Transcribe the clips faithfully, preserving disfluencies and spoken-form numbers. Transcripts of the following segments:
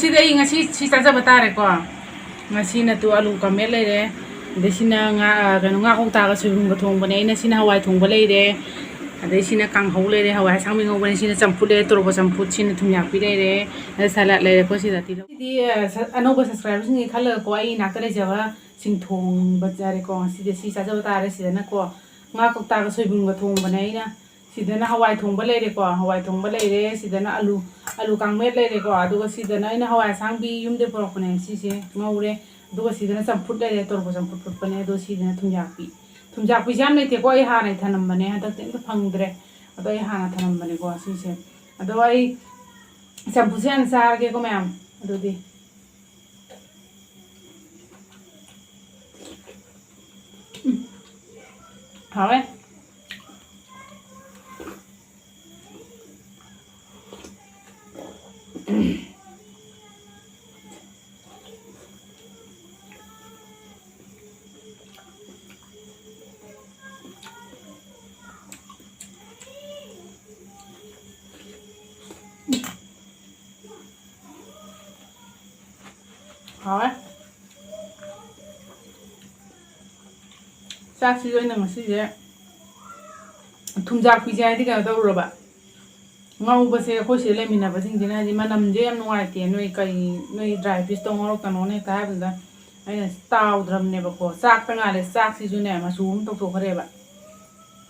ꯁꯤꯗ ꯑꯩ ꯉꯁꯤ ꯁꯤ ꯆꯥꯖꯕ ꯇꯥꯔꯦꯀꯣ꯫ ꯉꯁꯤꯅ ꯇꯨ ꯑꯂꯨ ꯀꯥꯡꯃꯦꯠ ꯂꯩꯔꯦ, ꯑꯗꯩ ꯁꯤꯅ ꯉꯥ, ꯑ, ꯀꯩꯅꯣ, ꯉꯥ ꯀꯧꯇꯥꯒ ꯁꯣꯏꯕꯨꯝꯒ ꯊꯣꯡꯕꯅꯦ, ꯑꯩꯅ ꯁꯤꯅ ꯍꯋꯥꯏ ꯊꯣꯡꯕ ꯂꯩꯔꯦ, ꯑꯗꯩ ꯁꯤꯅ ꯀꯥꯡꯍꯧ ꯂꯩꯔꯦ, ꯍꯋꯥꯏ ꯑꯁꯥꯡꯕꯤ ꯉꯧꯕꯅꯦ, ꯁꯤꯅ ꯆꯝꯐꯨꯠ ꯂꯩꯔꯦ, ꯇꯣꯔꯣꯕꯣꯠ ꯆꯝꯐꯨꯠ, ꯁꯤꯅ ꯊꯨꯝꯌꯥꯛꯄꯤ ꯂꯩꯔꯦ, ꯑꯗꯩ ꯁꯂꯥꯗ ꯂꯩꯔꯦꯀꯣ꯫ ꯁꯤꯗ ꯇꯤꯜꯍꯧ꯫ ꯁꯤꯗꯤ, ꯑ, ꯁ-, ꯑꯅꯧꯕ subscriberꯁꯤꯡꯒꯤ ꯈꯜꯂꯒꯀꯣ, ꯑꯩ ꯏꯅꯥꯛꯇ ꯂꯩꯖꯕ ꯁꯤꯡꯊꯣꯡꯕ ꯆꯥꯔꯦꯀꯣ꯫ ꯉꯁꯤꯗꯤ ꯁꯤ ꯆꯥꯖꯕ ꯇꯥꯔꯦ꯫ ꯁꯤꯗꯅꯀꯣ ꯉꯥ ꯀꯧꯇꯥꯒ ꯁꯣꯏꯕꯨꯝꯒ ꯊꯣꯡꯕꯅꯦ ꯑꯩꯅ꯫ ꯁꯤꯗꯅ ꯍꯋꯥꯏ ꯊꯣꯡꯕ ꯂꯩꯔꯦꯀꯣ, ꯍꯋꯥꯏ ꯊꯣꯡꯕ ꯂꯩꯔꯦ꯫ ꯁꯤꯗꯅ ꯑꯂꯨ, ꯑꯂꯨ ꯀꯥꯡꯃꯦꯠ ꯂꯩꯔꯦꯀꯣ꯫ ꯑꯗꯨꯒ ꯁꯤꯗꯅ ꯑꯩꯅ ꯍꯋꯥꯏ ꯑꯁꯥꯡꯕꯤ ꯌꯨꯝꯗꯩ ꯄꯨꯔꯛꯄꯅꯦ, ꯁꯤꯁꯦ ꯉꯧꯔꯦ꯫ ꯑꯗꯨꯒ ꯁꯤꯗꯅ ꯆꯝꯐꯨꯠ ꯂꯩꯔꯦ, ꯇꯣꯔꯕꯣꯠ ꯆꯝꯐꯨꯠ ꯐꯨꯠꯄꯅꯦ꯫ ꯑꯗꯣ ꯁꯤꯗꯅ ꯊꯨꯝꯌꯥꯛꯄꯤ꯫ ꯊꯨꯝꯌꯥꯛꯄꯤꯁꯦ ꯌꯥꯝ ꯂꯩꯇꯦꯀꯣ, ꯑꯩ ꯍꯥꯟꯅ ꯊꯅꯝꯕꯅꯦ, ꯍꯟꯗꯛꯇꯤ ꯑꯝꯇ ꯐꯪꯗ꯭ꯔꯦ꯫ ꯑꯗꯣ ꯑꯩ ꯍꯥꯟꯅ ꯊꯅꯝꯕꯅꯦꯀꯣ ꯁꯤꯁꯦ꯫ ꯑꯗꯣ ꯑꯩ ꯆꯝꯐꯨꯠꯁꯦ ꯍꯥꯟꯅ ꯆꯥꯔꯒꯦꯀꯣ ꯃꯌꯥꯝ꯫ ꯑꯗꯨꯗꯤ ꯎꯝ꯫ ꯍꯥꯎꯋꯦ꯫ ꯍꯥꯎꯋꯦ꯫ ꯆꯥꯛꯁꯤꯁꯨ ꯑꯩꯅ ꯉꯁꯤꯁꯦ ꯊꯨꯝꯖꯥꯛꯄꯤꯁꯦ ꯍꯥꯏꯗꯤ ꯀꯩꯅꯣ ꯇꯧꯔꯨꯔꯕ, ꯉꯧꯕꯁꯦ ꯑꯩꯈꯣꯏ ꯁꯤꯗ ꯂꯩꯃꯤꯟꯅꯕꯁꯤꯡꯁꯤꯅ ꯍꯥꯏꯗꯤ ꯃꯅꯝꯁꯦ ꯌꯥꯝ ꯅꯨꯡꯉꯥꯏꯇꯦ, ꯅꯣꯏ ꯀꯔꯤ, ꯅꯣꯏ dry fish ꯇꯣ ꯉꯧꯔꯛꯀꯅꯣꯅ ꯍꯦꯛꯇ ꯍꯥꯏꯕꯗꯨꯗ ꯑꯩꯅ ꯇꯥꯎꯗ꯭ꯔꯕꯅꯦꯕꯀꯣ꯫ ꯆꯥꯛꯇ ꯉꯥꯏꯔꯦ, ꯆꯥꯛꯁꯤꯁꯨꯅꯦ ꯃꯆꯨ ꯑꯃ ꯇꯧꯊꯣꯛꯈ꯭ꯔꯦꯕ꯫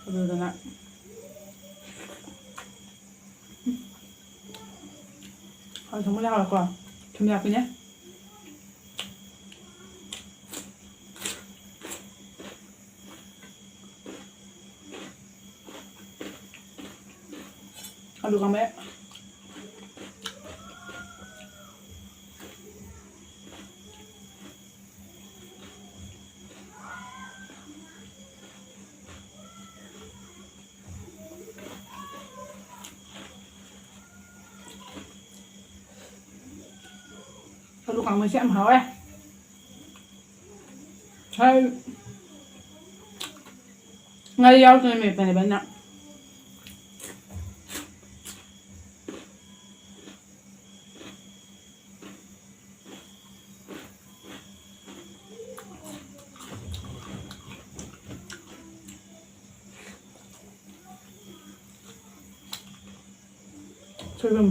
ꯑꯗꯨꯗꯨꯅ ꯍꯣꯏ, ꯊꯣꯡꯕ ꯌꯥꯔꯣꯏꯀꯣ꯫ ꯊꯨꯝ ꯌꯥꯛꯄꯤꯅꯦ꯫ ꯑꯂꯨ ꯀꯥꯡꯃꯦꯠ꯫ ꯑꯂꯨ ꯀꯥꯡꯃꯦꯠꯁꯦ ꯌꯥꯝ ꯍꯥꯎꯋꯦ꯫ ꯍꯥꯏ, ꯉꯥꯔꯤ ꯌꯥꯎꯗꯅ ꯃꯦꯠꯄꯅꯦꯕ ꯑꯩꯅ꯫ ꯁꯣꯏꯕꯨꯝ꯫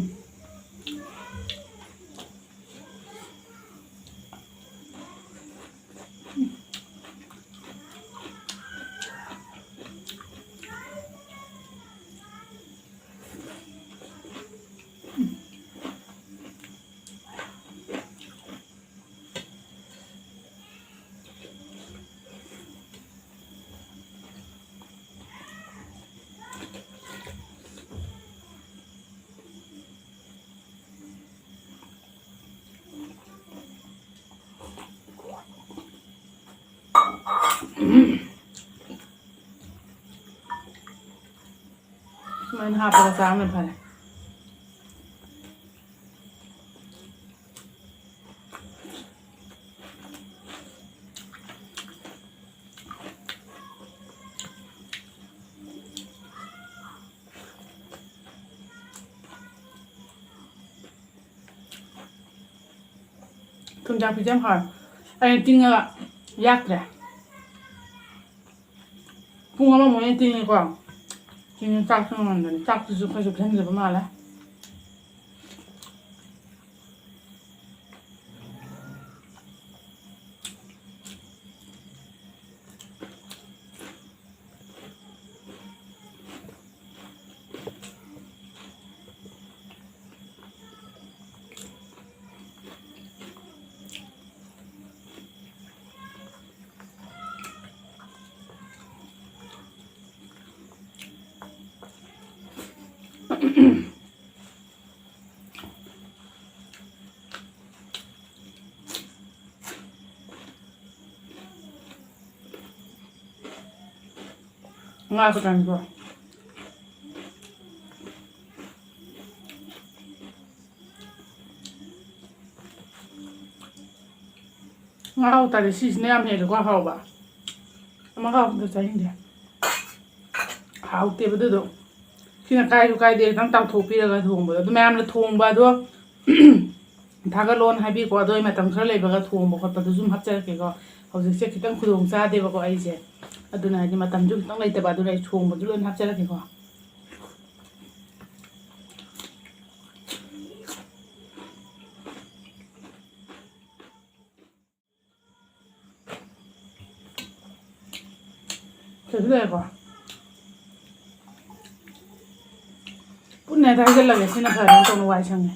ꯁꯨꯃꯥꯏꯅ ꯍꯥꯞꯄꯒ ꯆꯥꯕꯅ ꯐꯔꯦ꯫ ꯊꯨꯝꯖꯥꯛꯄꯤꯁꯦ ꯌꯥꯝ ꯍꯥꯎꯋꯦ꯫ ꯑꯩꯅ ꯇꯤꯡꯉꯒ ꯌꯥꯛꯇ꯭ꯔꯦ꯫ ꯄꯨꯡ ꯑꯃꯃꯨꯛ ꯍꯦꯟꯅ ꯇꯤꯡꯉꯤꯀꯣ꯫ ꯇꯤꯡꯉꯤ ꯆꯥꯛꯁꯨ ꯉꯝꯗꯅꯤ꯫ ꯆꯥꯛꯇꯨꯁꯨ ꯈꯔꯁꯨ ꯐꯦꯡꯗꯕ ꯃꯥꯜꯂꯦ꯫ ꯉꯥ ꯈꯛꯇꯅꯤꯀꯣ꯫ ꯉꯥ ꯍꯥꯎꯇꯔꯗꯤ ꯁꯤꯁꯤꯅ ꯌꯥꯝ ꯍꯦꯜꯂꯦꯀꯣ ꯍꯥꯎꯕ꯫ ꯑꯃ ꯍꯥꯎꯕꯗ ꯆꯥꯅꯤꯡꯗꯦ꯫ ꯍꯥꯎꯇꯦꯕ ꯑꯗꯨꯗꯣ꯫ ꯁꯤꯅ ꯀꯥꯏꯁꯨ ꯀꯥꯏꯗꯦ, ꯈꯤꯇꯪ ꯇꯥꯎꯊꯣꯛꯄꯤꯔꯒ ꯊꯣꯡꯕꯗꯣ꯫ ꯑꯗꯨ ꯃꯌꯥꯝꯅ ꯊꯣꯡꯕ ꯑꯗꯣ ꯊꯥꯒꯠꯂꯣꯅ ꯍꯥꯏꯕꯤꯀꯣ꯫ ꯑꯗꯣ ꯑꯩ ꯃꯇꯝ ꯈꯔ ꯂꯩꯕꯒ ꯊꯣꯡꯕ ꯈꯣꯠꯄꯗꯨꯁꯨ ꯑꯗꯨꯝ ꯍꯥꯞꯆꯔꯛꯀꯦꯀꯣ꯫ ꯍꯧꯖꯤꯛꯁꯦ ꯈꯤꯇꯪ ꯈꯨꯗꯣꯡ ꯆꯥꯗꯦꯕꯀꯣ ꯑꯩꯁꯦ꯫ ꯑꯗꯨꯅ ꯍꯥꯏꯗꯤ ꯃꯇꯝꯁꯨ ꯈꯤꯇꯪ ꯂꯩꯇꯕ, ꯑꯗꯨꯅ ꯑꯩ ꯊꯣꯡꯕꯗꯨ ꯂꯣꯏꯅ ꯍꯥꯞꯆꯔꯛꯀꯦꯀꯣ꯫ ꯁꯤꯁꯨ ꯂꯩꯔꯦꯀꯣ꯫ ꯄꯨꯟꯅ ꯍꯦꯛꯇ ꯍꯩꯖꯤꯜꯂꯒꯦ꯫ ꯁꯤꯅ ꯐꯔꯦꯅ ꯇꯧꯅ ꯋꯥꯏ ꯁꯪꯉꯦ꯫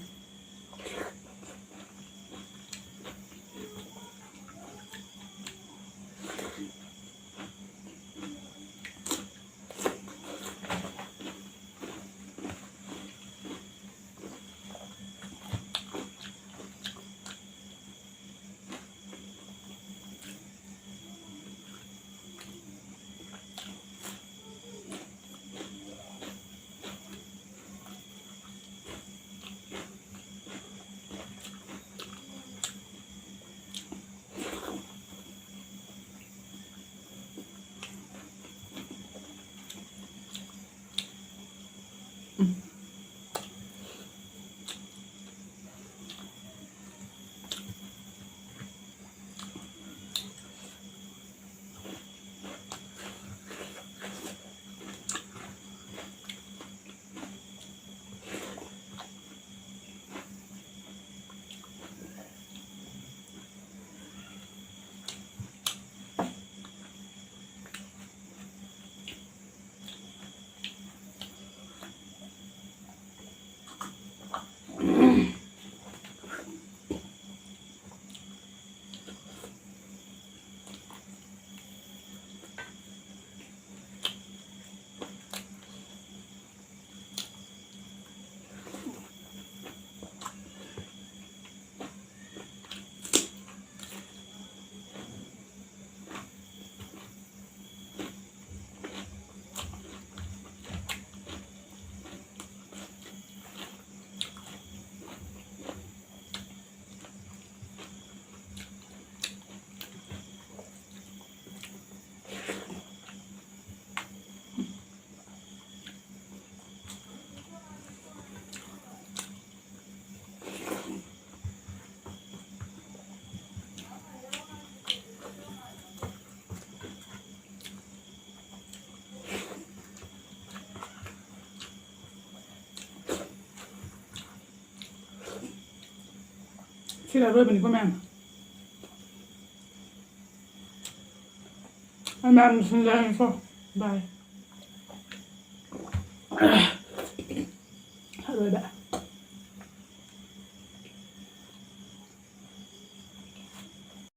ꯁꯤꯅ ꯑꯔꯣꯏꯕꯅꯤꯀꯣ ꯃꯌꯥꯝ꯫ ꯃꯌꯥꯝ ꯁꯤꯡꯖꯔꯅꯤꯀꯣ꯫ ꯕꯥꯏ꯫ ꯑꯔꯣꯏꯕ꯫